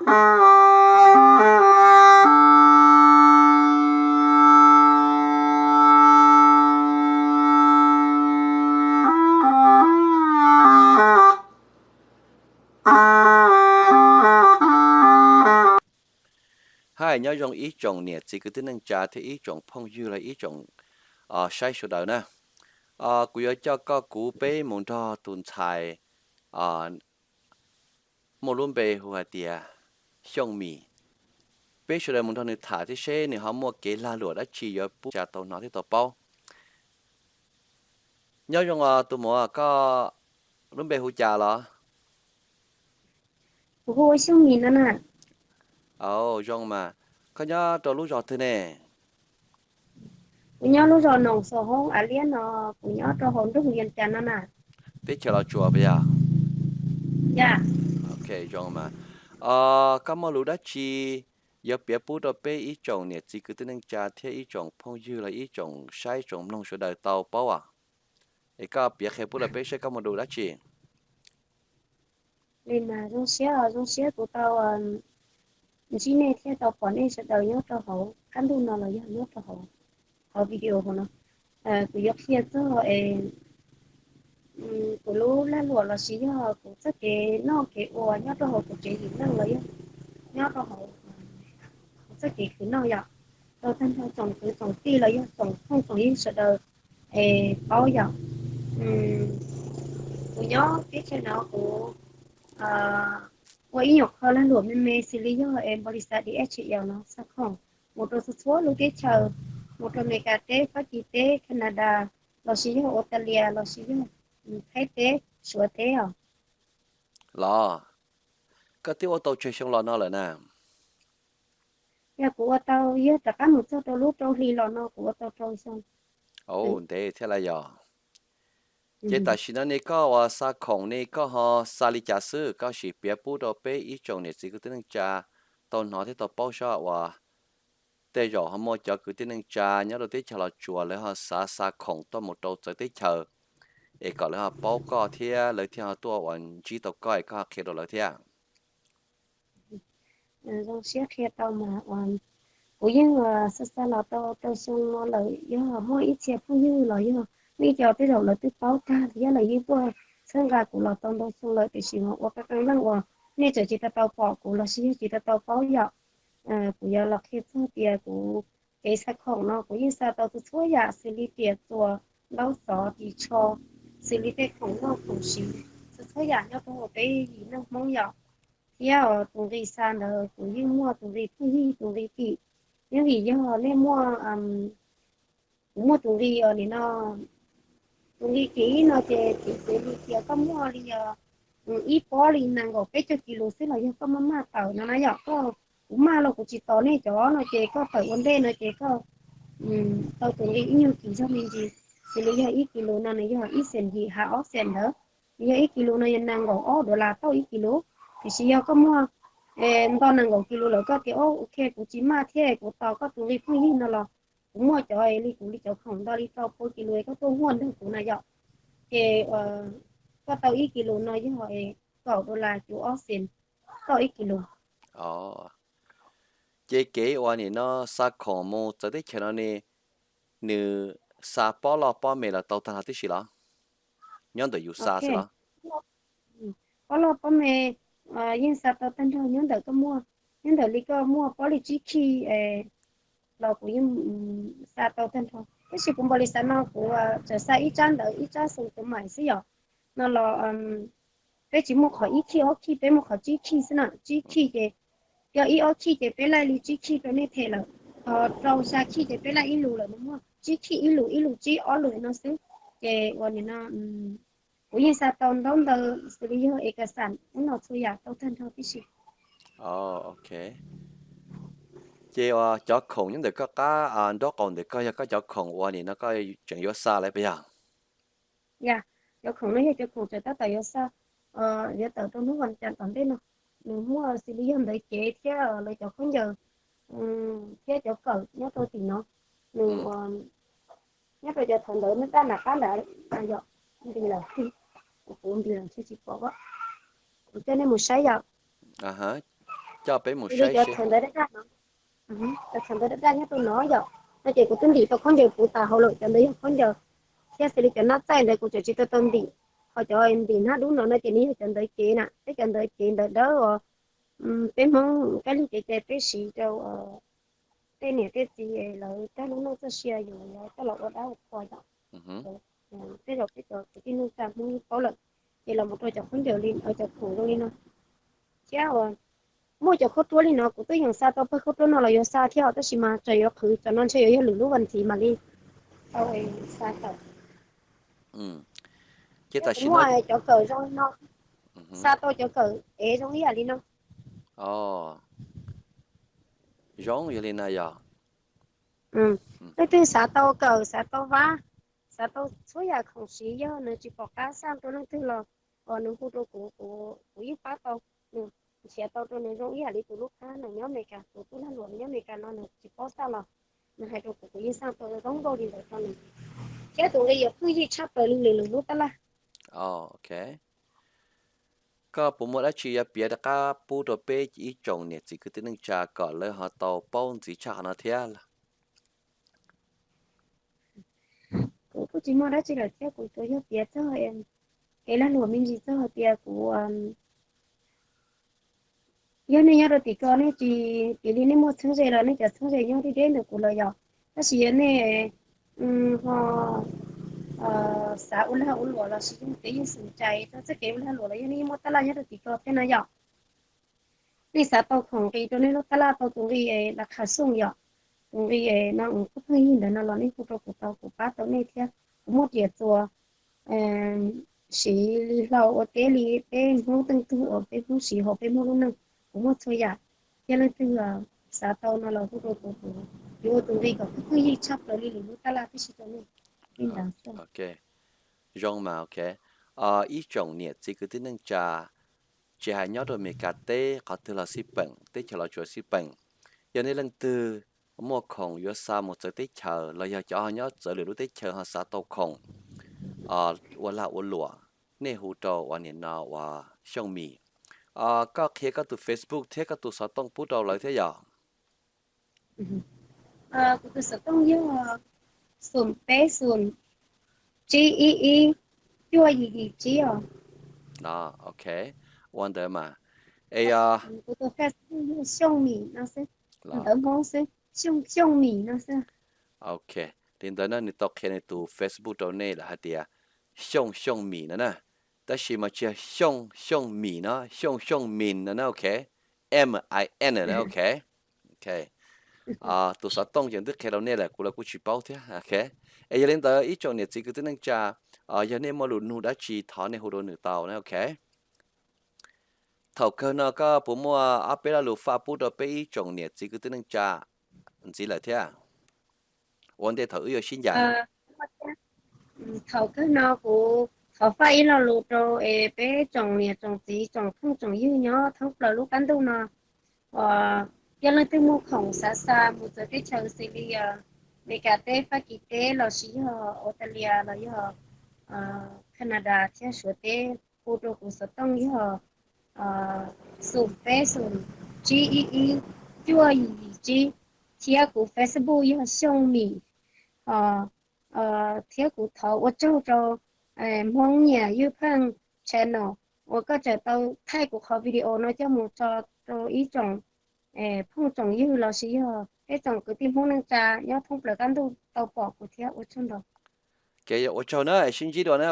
Hais nyob zoo ib tsoom niam txiv kwv tij neej tsa thiab ib tsoom phooj ywg los ib tsoom saib sawv daws na. Kuv yuav coj koj kuv peb mus nrog tus ntxhais muaj lub npe hu hais tias Xyooj Mim. Peb sawv daws mus nrog nws tham thiab seb nws ho muaj kev lag luam dab tsi yuav pub tsa tau hnov thiab tau paub. Nyob zoo os tus muam, koj lub npe hu cas los? Kuv hu ua Xyooj Mim no na. Aw, zoo mas. Koj nyob rau lub zos twg ne? Kuv nyob lub zos Noom Xos Hoob Av Liab no, kuv nyob rau hauv nroog Vias Cas no na. Teb chaws Los Tsuas puas yog? Yog. Ok, zoo mas. Koj muaj lus dab tsi yuav piav pub rau peb ib tsoom niam txiv kwv tij neej tsa thiab ib tsoom phooj ywg los ib tsoom saib tsoom mloog sawv daws tau paub as? Es koj piav qhia pub rau peb seb koj muaj lus dab tsi. Li mas zoo siab, zoo siab kuv tau ntsib nej thiab tau pom nej sawv daws nyob rau hauv qab ntuj no los yog nyob rau hauv, hauv video hauv no. Kuv yuav qhia txog es kuv lub lag luam los sis yog kuv txoj kev noj kev ua nyob rau hauv kuv tsev yim neej los yog nyob rau hauv kuv txoj kev khwv noj yom, rau tag nrho tsoom kwv tsoom tij los yog tsoom phooj tsoom ywg sawv daws es paub yom. Kuv nyob teb chaws no kuv ua ib nyuam qho lag luam me me xws li yog es npaus lis xav D H L no xa khoom mus rau txhua txhua lub teb chaws, mus rau Amelikas teb, Fab Kis teb, Canada, los sis yog Australia los sis yog Thaib teb, Suav teb os. Los, koj twb ua tau tsawg xyoo los no lawm na? Yog kuv ua tau, yog rov qab mus txog rau lub rau hli los no kuv ua tau rau xyoo. Ntev thiab lawm yog. Ces tam sim no ne koj uas xa khoom ne koj ho xa li cas xwb, koj sim piav pub rau peb ib tsoom niam txiv kwv tij neej tsa tau hnov thiab tau paub saib uas tej zaum ho muaj cov kwv tij neej tsa nyob rau teb chaws Los Tsuas lawv ho xav xa khoom tuaj mus rau txawv teb chaws, es kom lawv ho paub koj thiab lawv thiaj ho tuaj uas ntsib tau koj es koj ho qhia rau lawv thiab. Zoo siab qhia tau mas, kuv yeej xa xa los tau rau xyoo no lawm, yog muaj ib txhia phooj ywg los yog muaj ib co tej zaum lawv twb paub tag thiab lawv yeej tuaj txhawb nqa kuv los tau ntau xyoo lawm, tiam sis mas ua qee qee leej uas nej tseem tsis tau tau pom kuv los sis yog tsis tau tau paub yom. Kuv yuav los qhia txog tias kuv kev xa khoom no kuv yeej xa tau txhua txhua yam xws li riam txuas, ntaub xov, ris tsho, xws li tej khoom noj khoom siv, txhua txhua yam nyob rau hauv peb yim neej Hmoob yom. Thiab tus nqi xa ntawd kuv yeej muaj tus nqi pheej yig, tus nqi kim. Yeej vim yog nej muaj, kuv muaj tus nqi os nim no, tus nqi kim no ces piv txwv li tias koj muaj li ib pob li nees nkaum peb caug kis lus xwb los yog koj maj maj tawm no na yom, koj, kuv maj los kuv tsis tos nej cov no ces koj tawm ua ntej no ces koj tau tus nqi ib nyuag kis zog me ntsis, xws li yog ib kis lus no nws yog ib xees yim ha ob xees ntawd, yog ib kis lus no yog nees nkaum ob dollar tauj ib kis lus. Tiam sis yog koj muaj nto nees nkaum kis lus lawm koj tias ok kuv tsis maj thiab kuv tos koj tus nqi pheej yig no los kuv muaj cov li kuv li cov khoom nto li rau pua kis lus koj tuaj huaj nrog kuv na yom, ces koj tau ib kis lus no yog kaum dollar cuv ob xees tauj ib kis lus. Ces kev uas nim no xa khoom mus txawv teb chaws no ne, nws xa pob loj pob me los tau tag nrho tib si los? Nyob ntawm yus xa xwb los? Pob loj pob me yeej xa tau tag nrho nyob ntawm koj muaj, nyob ntawm li koj muaj pob li tsib khij los kuv yeej xa tau tag nrho. Tab sis kuv npaum li xav no kuv tsuas xa ib tsab ntawv ib tsab xoo tus maim xwb yom. No los peb tsis muaj qhov ib khij ob khij, peb muaj qhov tsib khij xwb na. Tsib khij ces, yog ib ob khij ces peb laij li tsib khij rau nej them lawm, ho rau xya khij ces peb laij ib lus lawm, muaj tsib khij ib lus, ib lus tsib, ob lus no xwb. Ces uas nim no kuv yeej xa tau ntaub ntawv xws li yog es kas xam ub no txhua yam tau tag nrho tib si. Ok. Ces uas cov khoom nyob ntawm koj qab nraub qaum ntawm koj yog koj cov khoom uas nim no koj tseem yuav xa lawm puas yog? Yog, cov khoom no yog cov khoom tseem tab tom yuav xa, yuav tawm rau hnub vas cas tom ntej no. Nws muaj xws li yog ntawv cev thiab lawv cov khaub ncaws thiab cov kawm nyob rau tim no. Nws nyob rau cov thawv ntawv nws daj nram qab ntawd yom. Nti lawm, kuv nti lawm ntshe tsis pom, kuv coj nej mus saib yom. Cov ntawd daj daj no, cov ntawd daj daj nyob rau no yom, no ces kuv twb ntim tau khaub ncaws puv tas hauv lawm, cov ntawd yog khaub ncaws, thiab xws li cov nab txaij ntawd kuv tseem tsis tau tau ntim, ho cov ntim hnab dub no no ces nws yog cov ntawd cev na, peb cov ntawd cev ntawd dawb os. Peb Hmoob kab lig kev cai peb siv rau tej niam tej txiv lawv rab lub noj txoj sia yus coj los ua dab ua qhua yom. Tej zaum peb cov kwv tij neej tsa Hmoob yeej paub lawm, ces los mus rau cov khaub ncaws li, cov khoom zoo li no. Thiab uas muaj cov khaub ruab li no kuv twb yeej xa tau pawg khaub ruab no los yuav xa thiab os, tab sis mas tseem yuav qhwv, cov no ntshe yuav yog lwm lub vas thiv mam li tau xa tau. Ces tam sim no muaj cov kawm zoo li no, xa tau cov kawm ev zoo ib yam li no. Zoo yog li na yog. Leej twg xav tau kawm, xav tau vab, xav tau txhua yam khoom siv, yog nws tsis pom qab xa rau leej twg los, os, nws hu rau kuv, kuv yeej pab tau. Nws nrhiav tau rau nws zoo ib yam li tus lub phab nws nyob Amelikas, tus tub lag luam nyob Amelikas no nws tsis paub xa los nws hais rau kuv, kuv yeej xa tau zoo nkauj li ntawd rau nws. Thiab tus nqi yuav pheej yig tshaj plaws li lwm lwm lub tab laj. Ok. Koj puas muaj dab tsi yuav piav rov qab pub rau peb ib tsoom niam txiv kwv tij neej tsa kom lawv ho tau paub ntxiv tshaj qhov no thiab? Kuv kuj tsis muaj dab tsi lawm thiab, kuv tsuas yog piav txog kev lag luam me ntsis txog hais tias kuv, yog nej nyob rau tim ko nej tsis, piv li nej muaj txheeb ze los nej cov txheeb ze nyob deb deb ntawm kuv lawm yom, tab sis yog nej ho xav ua lag ua luam los sis yog kev yeej xum cais rau txoj kev ua lag luam los yog nej yeej muaj tab laj nyob rau tim ko thiab no yom. Nej xav tau khoom nqi rau nej lub tab laj tau tus nqi las khas xooj yom, tus nqi no kuj pheej yig ntawd no los nej hu rau kuv tau, kuv pab tau nej thiab. Kuv muaj riam txuas siv li hlau ua teb li peb Hmoob teej tug uas peb Hmoob siv hauv peb Hmoob lub neej, kuv muaj txhua yam. Thiab leej twg xav tau no los hu rau kuv, kuv yuav ua tus nqi kom pheej yig tshaj plaws li lwm lub tab laj tib si rau nej. Li ntawd xwb. Zoo mas ok. Ib tsoom niam txiv kwv tij neej tsa, tsis hais nyob rau Amelikas teb qhov twg los xij peem, teb chaws los tsuas xij peem, yog nej leej twg muaj khoom yuav xa mus txawv teb chaws los yog cov ho nyob txawv lwm lub teb chaws ho xav tau khoom ua lag ua luam, nej hu rau uas nim no uas Xyooj Mim. Koj qhia koj tus Facebook thiab koj tus xov tooj pub rau lawv thiab yom? Kuv tus xov tooj yog xoom peb xoom tsib ib ib cuaj yim yim tsib os. Ok, ua ntawd mas. Es kuv tus Facebook yog Xyooj Mim no xwb, ntawv Hmoob xwb, Xyooj Xyooj Mim no xwb. Ok, li ntawd na nws tau qhia nws tus Facebook rau nej lawm hais tias Xyooj Xyooj Mim no na. Tab sis mas tsis yog Xyooj Xyooj Mim no, Xyooj Xyooj Mim no na, ok. M I N na, ok. Ok. Tus xov tooj ces twb qhia rau nej lawm, kuv los kuj tsis paub thiab. Ok. Es yog li ntawd ib tsoom niam txiv kwv tij neej tsa, yog nej muaj lus nug dab tsi thov nej hu rau nws tau na, ok. Thaum kawg no koj puas muaj ob peb lo lus faj pub rau peb ib tsoom niam txiv kwv tij neej tsa ntxiv lawm thiab ua ntej thaum wb yuav sib ncaim? Thaum kawg no kuv thov faj ib lo lus rau es peb tsoom niam tsoom txiv tsoom phooj tsoom ywg nyob thoob plaws lub qab ntuj no, uas yog leej twg muaj khoom xav xa mus txawv teb chaws xws li Amelikas teb, Fab Kis teb los sis yog Australia los yog Canada thiab Suav teb, hu rau kuv xov tooj yog xoom peb xoom tsib ib ib cuaj yim yim tsib, thiab kuv Facebook yog Xyooj Mim. Thiab kuv thov ua tsaug rau Hmoob Nyiam Ywj Pheej channel uas koj tseem tau thaij kuv qhov video no coj mus tso rau ib tsoom phooj tsoom ywg los sis yog peb tsoom kwv tij Hmoob neej tsa nyob thoob plaws qab ntuj tau pom kuv thiab, ua tsaug ntau. Ces ua tsaug na, sib ntsib dua na.